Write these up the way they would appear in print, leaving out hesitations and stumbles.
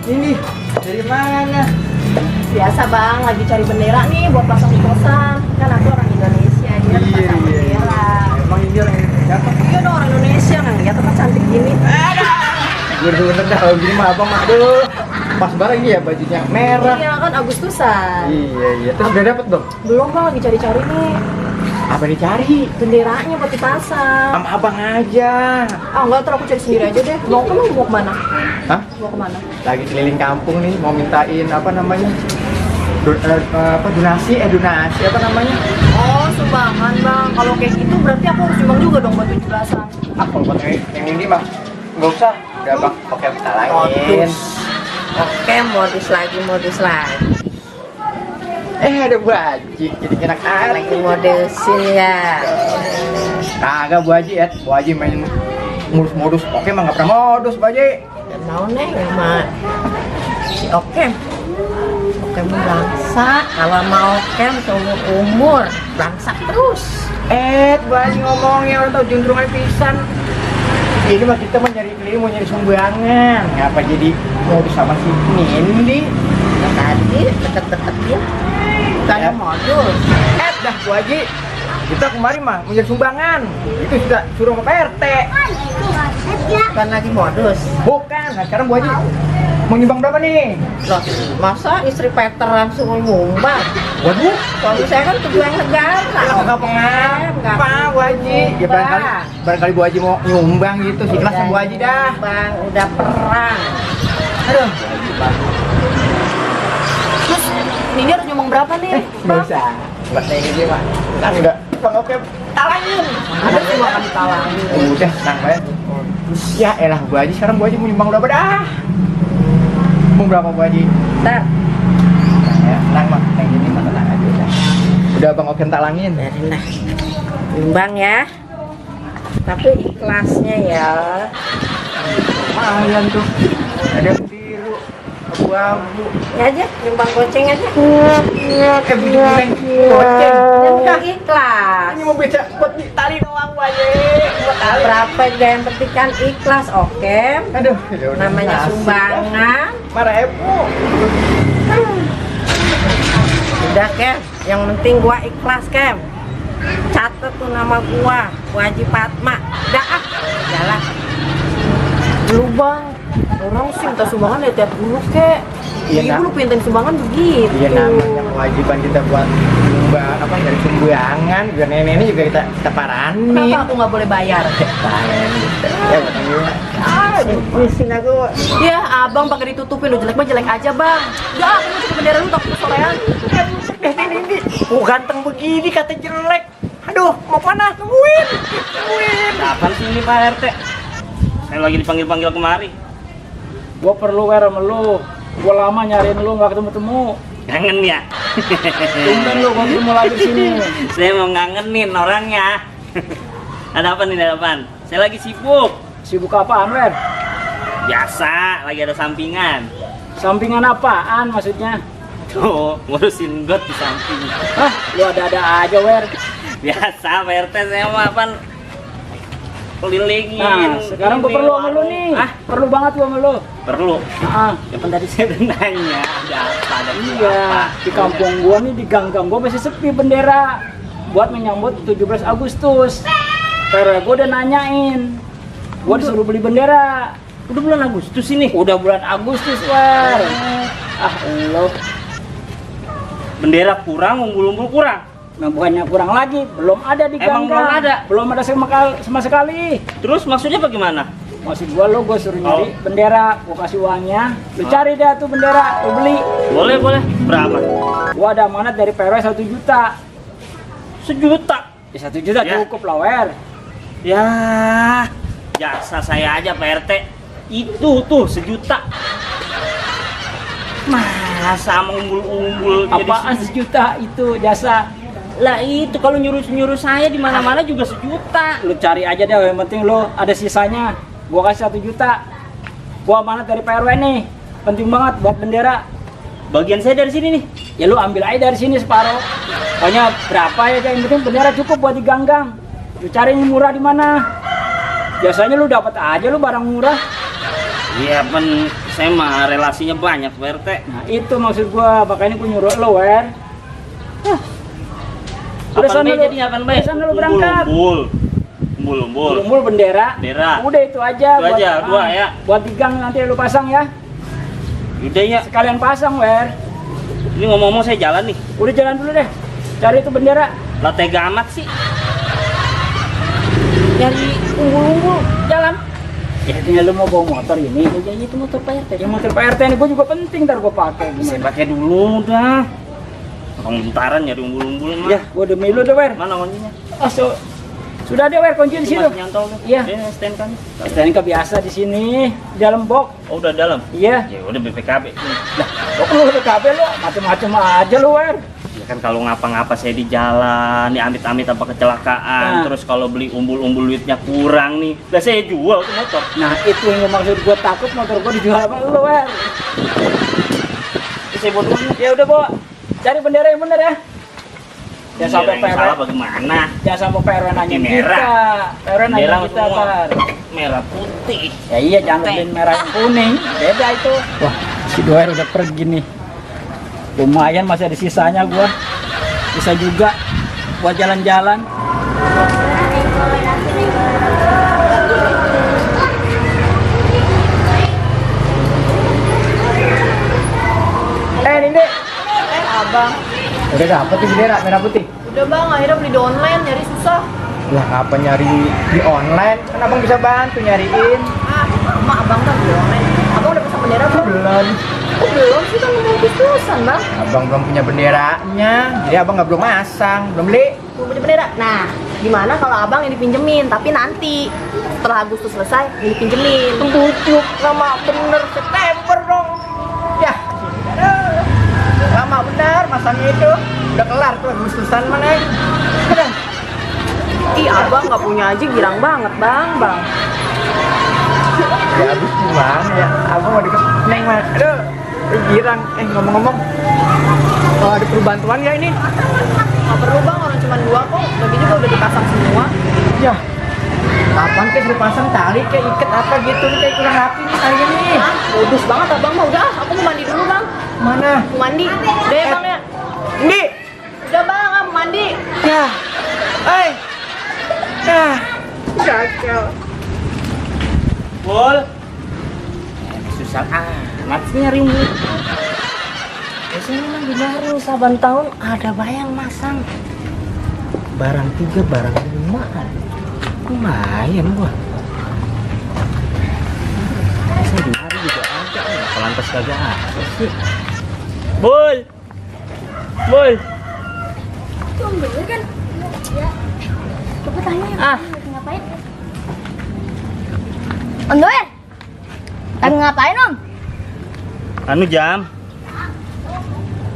Ini dari mana? Biasa bang, lagi cari bendera nih buat pasang di kosan. Kan aku orang Indonesia, dia harus pasang bendera. Emang ini orang siapa? Iya dong orang Indonesia kan, lihat kan cantik gini. Gue bener dah kalau gini mah abang mah aduh. Pas banget ini ya bajunya merah. Iya kan Agustusan. Iya. Terus udah dapet dong? Belum bang, lagi cari-cari nih. Apa dicari? Benderanya buat dipasang. Sama abang aja. Ah enggak, ntar aku cari sendiri aja deh. Mau kemana? Hah? Mau kemana? Lagi keliling kampung nih, mau mintain apa namanya? Donasi apa namanya? Oh sumbangan bang. Kalau kayak gitu berarti aku harus sumbang juga dong buat 17-an. Ah, kalau buat yang ini mah nggak usah. Udah bang, oke kita talangin. Oke, modus lagi. Ada Bu Haji, jadi enak Lagi modusin ya. Kagak Bu Haji ya, Bu Haji main modus oke mah nggak pernah modus Bu Haji. Dan mau nih sama si Okem. Okem bangsa, kalau mau Okem seumur umur bangsa terus. Bu Haji ngomongnya orang tau juntrungan pisan. Ini mah kita mau nyari sumbangan. Ngapa jadi modus sama si Nindi? Nah, tadi deket-deketin bukannya modus. Dah Bu Haji, kita kemarin mah mau nyari sumbangan. Itu sudah suruh sama Pak RT. Bukan lagi modus. Bukan, nah sekarang Bu Haji mau nyumbang berapa nih? Loh, masa istri Peter langsung nyumbang? Waduh, Suami saya kan pejuang negara. nggak apa Bu Haji. Ya barangkali Bu Haji mau nyumbang gitu, sih kelas Bu Haji dah. Bang, udah perang. Aduh, Terus ini harus nyumbang berapa nih? nggak usah. Buat kayak gini mah, kan udah Bang Oke talangin. Ada cuma kami talangin. Udah, tenang banget. Ya elah Bu Haji, sekarang Bu Haji mau nyumbang berapa dah? Mau berapa Bu Haji? Ntar, Ya, tenang mah, kayak gini mah tenang aja udah. Udah Bang Oke talangin. biarin lah. Nyumbang ya. Tapi ikhlasnya ya. Lumayan tuh. Ada yang biru, abu-abu. Ini aja, nyumbang goceng aja. Biru kuning, goceng. Dan ikhlas. Ini mau beca buat di tali doang Bu Haji. Buat tali. Berapa juga yang penting kan ikhlas, oke? Aduh, udah Namanya asik, sumbangan. Marah Epo. Udah Kem, yang penting gua ikhlas Kem. Catat tuh nama gua, Haji Fatma. Udah jalan. Lu bang, orang sih minta sumbangan ya tiap dulu kek. Iya, Ibu Nak. lu pintain sumbangan begitu. Iya namanya kewajiban kita buat dari sumbangan biar nenek juga kita parani. Kenapa aku nggak boleh bayar? Bayar gitu. Ya betul. Misin aku. Ya abang pakai ditutupin, lu jelek mah jelek aja bang. Udah, aku mau ke bendera lu takut kesorean. Ini. Ganteng begini kata jelek. Aduh, mau mana? Tungguin. Kapan sih ini Pak RT? Saya lagi dipanggil-panggil kemari. Gua perlu sama lu. Gua lama nyariin lu nggak ketemu-temu. Kangen ya? Tumben lu gua ketemu lagi di sini. Saya mau ngangenin orangnya. Ada apa nih, ada apaan? Saya lagi sibuk. Sibuk apaan, Wer? Biasa, lagi ada sampingan. Sampingan apaan maksudnya? Tuh, ngurusin got di samping. Hah, lu ada-ada aja, Wer. Biasa, Pak RT saya mah apa? Kelilingin. Nah, sekarang gua ini, perlu sama lu warung. nih. Ah, Perlu banget gua sama lu. perlu. Ah, Ya kan tadi saya udah nanya, ada apa, ada iya. apa. Di kampung gua nih, di gang-gang gua masih sepi bendera buat menyambut 17 Agustus. Karena gua udah nanyain. Gua disuruh beli bendera. Udah bulan Agustus ini. Udah bulan Agustus, Wer. Ah, lo. Bendera kurang, umbul-umbul kurang. Nah, bukannya kurang lagi, belum ada di Emang gang-gang. belum ada? Belum ada sama sekali. Terus maksudnya bagaimana? Maksud gua lo, gua suruh nyari bendera, gua kasih uangnya. Lu cari deh tuh bendera, lu beli. Boleh. Berapa? Gua ada amanat dari PRW 1 juta. 1 juta. Ya 1 juta Ya. cukup lah, Wer. Ya, jasa saya aja Pak RT. Itu tuh 1 juta. Masa mengumbul-umbul Apaan 1 juta itu jasa? Lah itu kalau nyuruh saya di mana-mana juga 1 juta. Lu cari aja deh, yang penting lo ada sisanya. Gua kasih 1 juta. Gua amanat dari PRW nih. Penting banget buat bendera. Bagian saya dari sini nih. Ya lu ambil aja dari sini separuh. Pokoknya berapa ya, yang penting bendera cukup buat di gang-gang. Lu cari yang murah di mana? Biasanya lu dapat aja lu barang murah. Iya, saya mah relasinya banyak Pak RT. Nah itu maksud gua, makanya gua nyuruh lo, Wer. Udah Apaan sana Bay lu, jadinya apaan Bay? udah sana lu berangkat. Umbul. Umbul bendera. Bendera. Udah itu aja. Itu aja, dua ya. Buat di gang nanti lu pasang ya. Udah ya. Sekalian pasang, Wer. Ini ngomong-ngomong saya jalan nih. Udah jalan dulu deh. Cari itu bendera. Lah tega amat sih. Nyari umbul-umbul jalan. Ya tinggal lu mau bawa motor ini. Ya itu motor Pak RT. Ya motor Pak RT ini gua juga penting ntar gua pakai. Saya Gimana? pakai dulu udah. Bang bentaran nyari umbul-umbul mah. Ya, gua demi lu deh, Wer. Mana kuncinya? Oh, sudah deh, Wer, kunci di situ. Masih nyantol tuh. Iya. Ini stand kan. Stnk biasa di sini, di dalam box. Oh, udah dalam. Iya. Ya udah BPKB. Lah, kok lu udah kabel lu, macem-macem aja lu, Wer. Ya kan kalau ngapa-ngapa saya di jalan, nih amit-amit apa kecelakaan, Nah. terus kalau beli umbul-umbul duitnya kurang nih, lah saya jual tuh motor. Nah, itu yang maksud gua, takut motor gua dijual sama lu, Wer. Terus saya buat uangnya. Ya udah, bawa. Cari bendera yang bener ya. Jangan sampai Bendera yang salah PRW. bagaimana? Jangan sampai PRW nanya Ini kita. merah. PRW nanya Merah kita semua. kan. Merah putih. Ya iya, jangan lebihin merah yang kuning. Beda itu. Wah, si Doer udah pergi nih. Lumayan masih ada sisanya gua. Bisa juga buat jalan-jalan. Nindi. Abang, udah dapet tuh bendera merah putih. Udah bang, akhirnya beli di online, nyari susah. Lah apa nyari di online? Kan abang bisa bantu nyariin. Mak abang kan beli online. Abang udah pasang bendera belum? Belum. Oh belum sih, kan mau Agustusan bang. Abang belum punya benderanya. Jadi abang nggak belum masang, belum beli. Belum punya bendera. Nah, gimana kalau abang yang dipinjemin, tapi nanti setelah Agustus selesai, yang dipinjemin. Bujuk lama bener September dong. Ya, aduh. Lama bener masangnya itu. Udah kelar tuh Agustusan mana? Udah. Ih abang nggak punya aja, girang banget bang. Ya abis gimana ya? Abang mau deket Neng mah. Aduh, girang. Ngomong-ngomong, ada perlu bantuan ya ini? Nggak perlu bang, orang cuma 2 kok. Bagi juga udah dipasang semua. Ya, kapan kayak suruh pasang tali kayak iket apa gitu nih kayak kurang rapi nih hari ini. Hah? Modus banget abang mah. Udah, aku mau mandi dulu bang. Mana? Mau mandi. Udah ya bang ya. Ini. Udah bang, aku mau mandi. Ya. Gagal. Bol. Susah amat sih nyari umbul. Biasanya lagi baru saban tahun ada bayang masang. Barang 3, barang 5. Lumayan gua. Saya di mari juga ada. Kalau lantas kagak ada sih. Bol. Itu Om Doer kan? Ya. Coba tanya lagi ngapain? Om Doer? Lagi ngapain Om? Anu jam.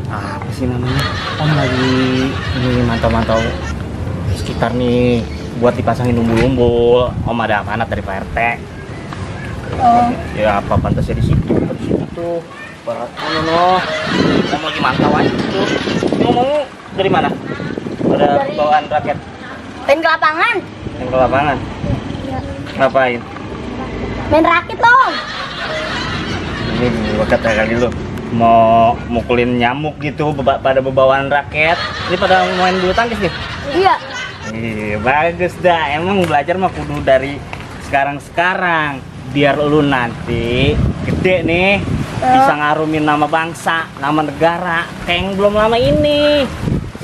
Apa sih namanya? Om lagi ini mantau-mantau sekitar nih buat dipasangin umbul-umbul. Om ada amanat dari Pak RT. Oh. Ya apa pantasnya di situ tuh. Barat no. Om lagi mantau aja tuh. Ngomong dari mana? Ada Dari- bawaan raket Pengen ke lapangan? yang ke lapangan. Iya. Ngapain? Main rakit Om. Ini gua kata kali lu mau mukulin nyamuk gitu pada bebawaan raket. Ini pada main bulu tangkis nih. Iya. Bagus dah. Emang belajar mah kudu dari sekarang biar lu nanti gede nih bisa ngarumin nama bangsa, nama negara. Kayak yang belum lama ini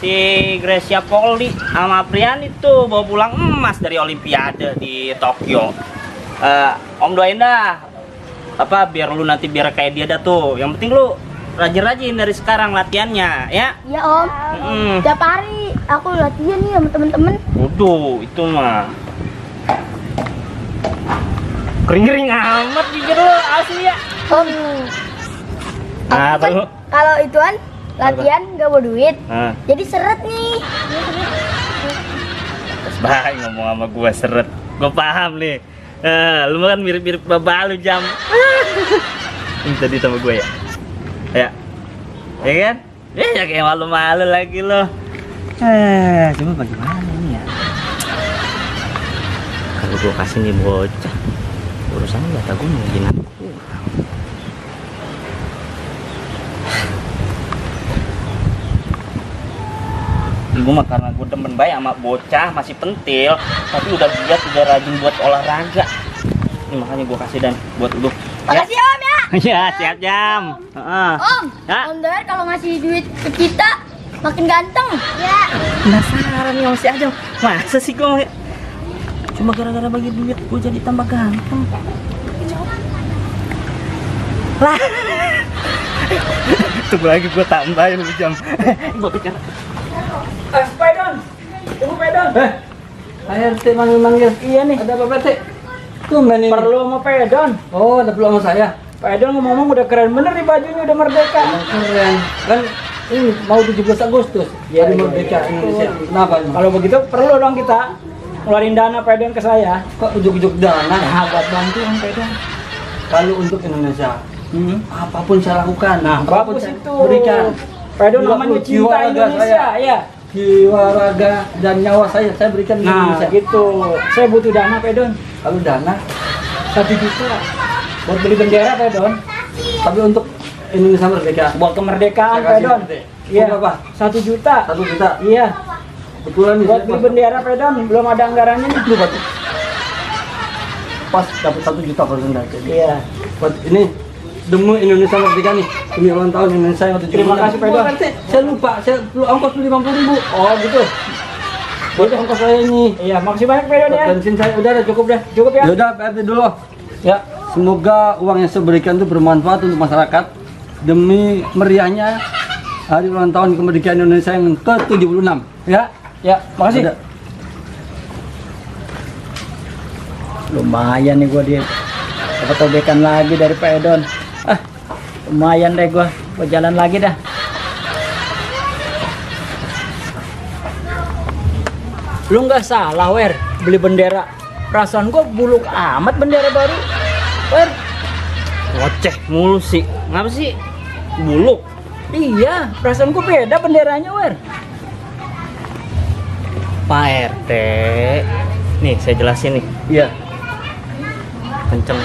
si Gracia Poli sama Apriani tuh bawa pulang emas dari Olimpiade di Tokyo. Om doain dah apa biar lu nanti biar kayak dia dah tuh. Yang penting lu rajin-rajin dari sekarang latihannya ya. Iya Om. Mm. Tiap hari aku latihan nih sama temen-temen. Waduh, itu mah kering-kering amat jujur lo asli ya. Om. Nah, Aku kan apa lu? kalau ituan latihan gak bawa duit. Nah, Jadi seret nih. terus baik ngomong sama gua seret. Gua paham nih. Lu mah kan mirip-mirip bapak lu jam. Ini tadi sama gue ya. Ya. Ya kan? Ya kayak malu-malu lagi lo. Cuma bagaimana ini ya? Kalau gue kasih nih bocah, urusannya kata gue mungkin kurang. Gue mah karena gue demen baik sama bocah masih pentil, tapi udah giat, udah rajin buat olahraga. Ini makanya gue kasih dan buat lu. Makasih Om ya. Ya, siap Jam. Heeh. Om, Ya. Om Doer kalau ngasih duit ke kita makin ganteng. Ya. Penasaran nih sama si Ajam. Masa sih gue cuma gara-gara bagi duit gue jadi tambah ganteng. Lah. Tunggu lagi gue tambahin lu Jam. Gue bicara. Pedon, tunggu Pedon. Ayo RT manggil-manggil. Iya nih. Ada apa RT? Tumben ini. Perlu sama Pedon. Oh, ada perlu sama saya. Pedon ngomong udah keren bener nih bajunya, udah merdeka. Keren. Kan ini mau 17 Agustus. Iya, Hari iya, Merdeka iya. Indonesia. Kenapa emang? Kalau begitu perlu dong kita ngeluarin dana Pedon ke saya. Kok ujuk-ujuk dana? Nah, buat bantuan Pedon. Kalau untuk Indonesia, apapun saya lakukan. Nah, apapun bagus saya itu. berikan. Pedon Jiwa- namanya jiwa cinta raga Indonesia, saya. ya. Jiwa, raga, dan nyawa saya berikan di Nah, Indonesia. gitu. Saya butuh dana Pedon. Kalau dana, 1 juta buat beli bendera Pedon. tapi untuk Indonesia Merdeka. Buat kemerdekaan Saya kasih Pedon. nanti. Iya. Berapa? 1 juta. 1 juta. Iya. Betulan nih. Buat beli bendera Pedon, belum ada anggarannya nih. Lu Pak. Pas dapat 1 juta kalau rendah. Iya. Buat ini demi Indonesia Merdeka nih. Demi ulang tahun Indonesia yang 70. Terima kasih, Pedon. Saya lupa, saya perlu ongkos 50.000. Oh, gitu. Buat ongkos saya ini. Iya, makasih banyak Pedon ya. Bensin saya udah cukup deh. Cukup ya. Yaudah, PRT dulu. Ya. Semoga uang yang saya berikan itu bermanfaat untuk masyarakat demi meriahnya hari ulang tahun kemerdekaan Indonesia yang ke-76. Ya. Ya, makasih. Udah. Lumayan nih gua dia dapat obekan lagi dari Pedon. Lumayan deh gua jalan lagi dah. Lu nggak salah Wer beli bendera. Perasaan gua buluk amat bendera baru. Wer, Ngoceh mulu sih. Ngapa sih? Buluk. iya, perasaan gua beda benderanya Wer. Pak RT. Nih, saya jelasin nih. Iya. Kenceng.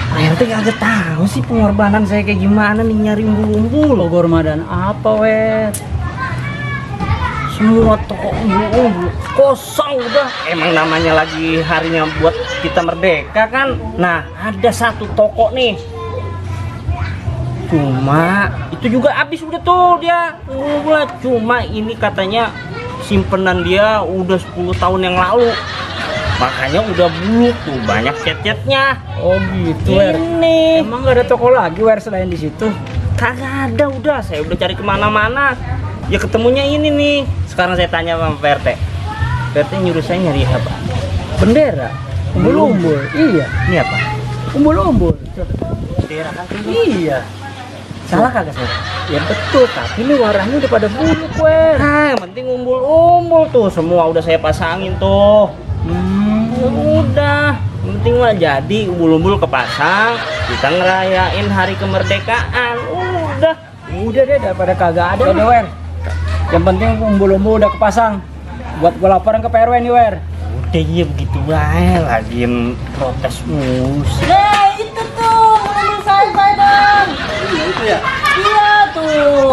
Pak RT kagak tahu sih pengorbanan saya kayak gimana nih nyari umbul-umbul. Pengorbanan apa Wer? Semua toko umbul-umbul kosong udah. Emang namanya lagi harinya buat kita merdeka kan. Nah, ada satu toko nih. Cuma itu juga habis udah tuh dia. Udah cuma ini katanya simpenan dia udah 10 tahun yang lalu. Makanya udah buluk tuh, banyak cat-catnya. Oh gitu Wer. Ini Emang gak ada toko lagi Wer selain di situ? kagak ada, udah saya udah cari kemana-mana. Ya ketemunya ini nih. Sekarang saya tanya sama Pak RT. Pak RT nyuruh saya nyari apa? Bendera. Umbul-umbul. Iya. Ini apa? Umbul-umbul. Bendera kan? Iya. Salah kagak saya? Ya betul, tapi ini warnanya udah pada buluk Wer. Ah, yang penting umbul-umbul tuh semua udah saya pasangin tuh. Udah, yang penting mah jadi umbul-umbul kepasang, kita ngerayain hari kemerdekaan. Udah deh daripada kagak ada deh Wer. Yang penting umbul-umbul udah kepasang. Buat gua laporan ke PRW nih Wer. Udah iya begitu bae, lagi protes mus. Nah itu tuh mobil saya Pedon. Iya itu ya. Iya tuh.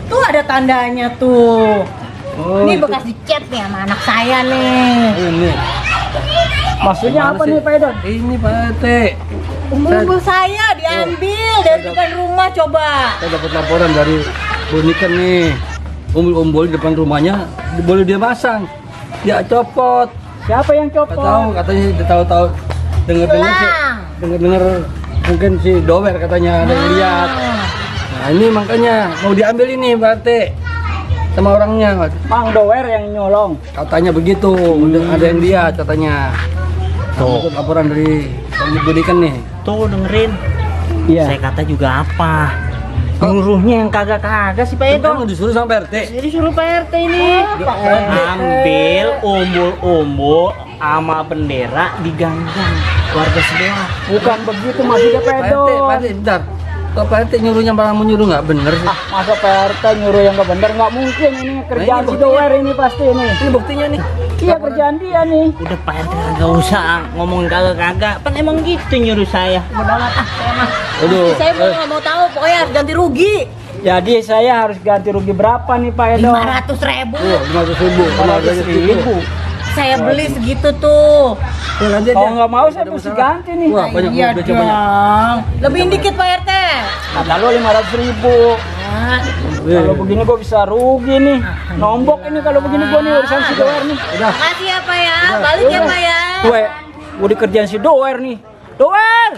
Tuh ada tandanya tuh. Oh, Ini itu. bekas dicat nih sama anak saya nih. Ini. Maksudnya Gimana apa sih? nih Pedon? Ini Pak RT. Umbul-umbul saya diambil dari depan rumah coba. Saya dapat laporan dari Bunikan nih. Umbul-umbul di depan rumahnya boleh dia pasang. Dia copot. Siapa yang Nggak copot? tahu, katanya dia tahu-tahu dengar-dengar sih. Pulang. Dengar-dengar mungkin si Dower katanya ada yang lihat. Nah, ini makanya mau diambil ini Pak RT sama orangnya. Mang Dower yang nyolong. Katanya begitu. Udah ada yang lihat katanya. Tuh. Dapat laporan dari Bunikan nih. Tuh dengerin. Iya. Saya kata juga apa? Nyuruhnya yang kagak-kagak sih Pak Edo. Kamu disuruh sama Pak RT. Jadi suruh Pak RT ini ambil umbul-umbul sama bendera di ganggang warga sebelah. Bukan begitu maksudnya Pak RT, Pedon. Pak RT, bentar. Kok Pak RT nyuruhnya malah menyuruh nggak bener sih? Masa PRT nyuruh yang gak bener? Nggak mungkin ini kerjaan si buktinya. Dower ini pasti ini. Ini buktinya nih. Iya kerjaan dia nih. Udah Pak RT kagak usah ngomongin kagak-kagak. Kan emang gitu nyuruh saya. Udah lah, saya mah. Aduh. Saya mau nggak mau tahu, pokoknya harus ganti rugi. Jadi saya harus ganti rugi berapa nih Pak Edo? 500.000. 500.000. Saya beli segitu tuh. Kalau nggak mau saya mesti ganti nih. Wah, banyak Iya banget, dong. banyak. Lebihin dikit Pak RT. Nah, kalau 500.000. Nah, Kalau begini gue bisa rugi nih. Nombok ini kalau begini gue nih urusan si Doer nih. makasih ya Pak ya. Balik ya Pak ya. Gue dikerjain si Doer nih. Doer!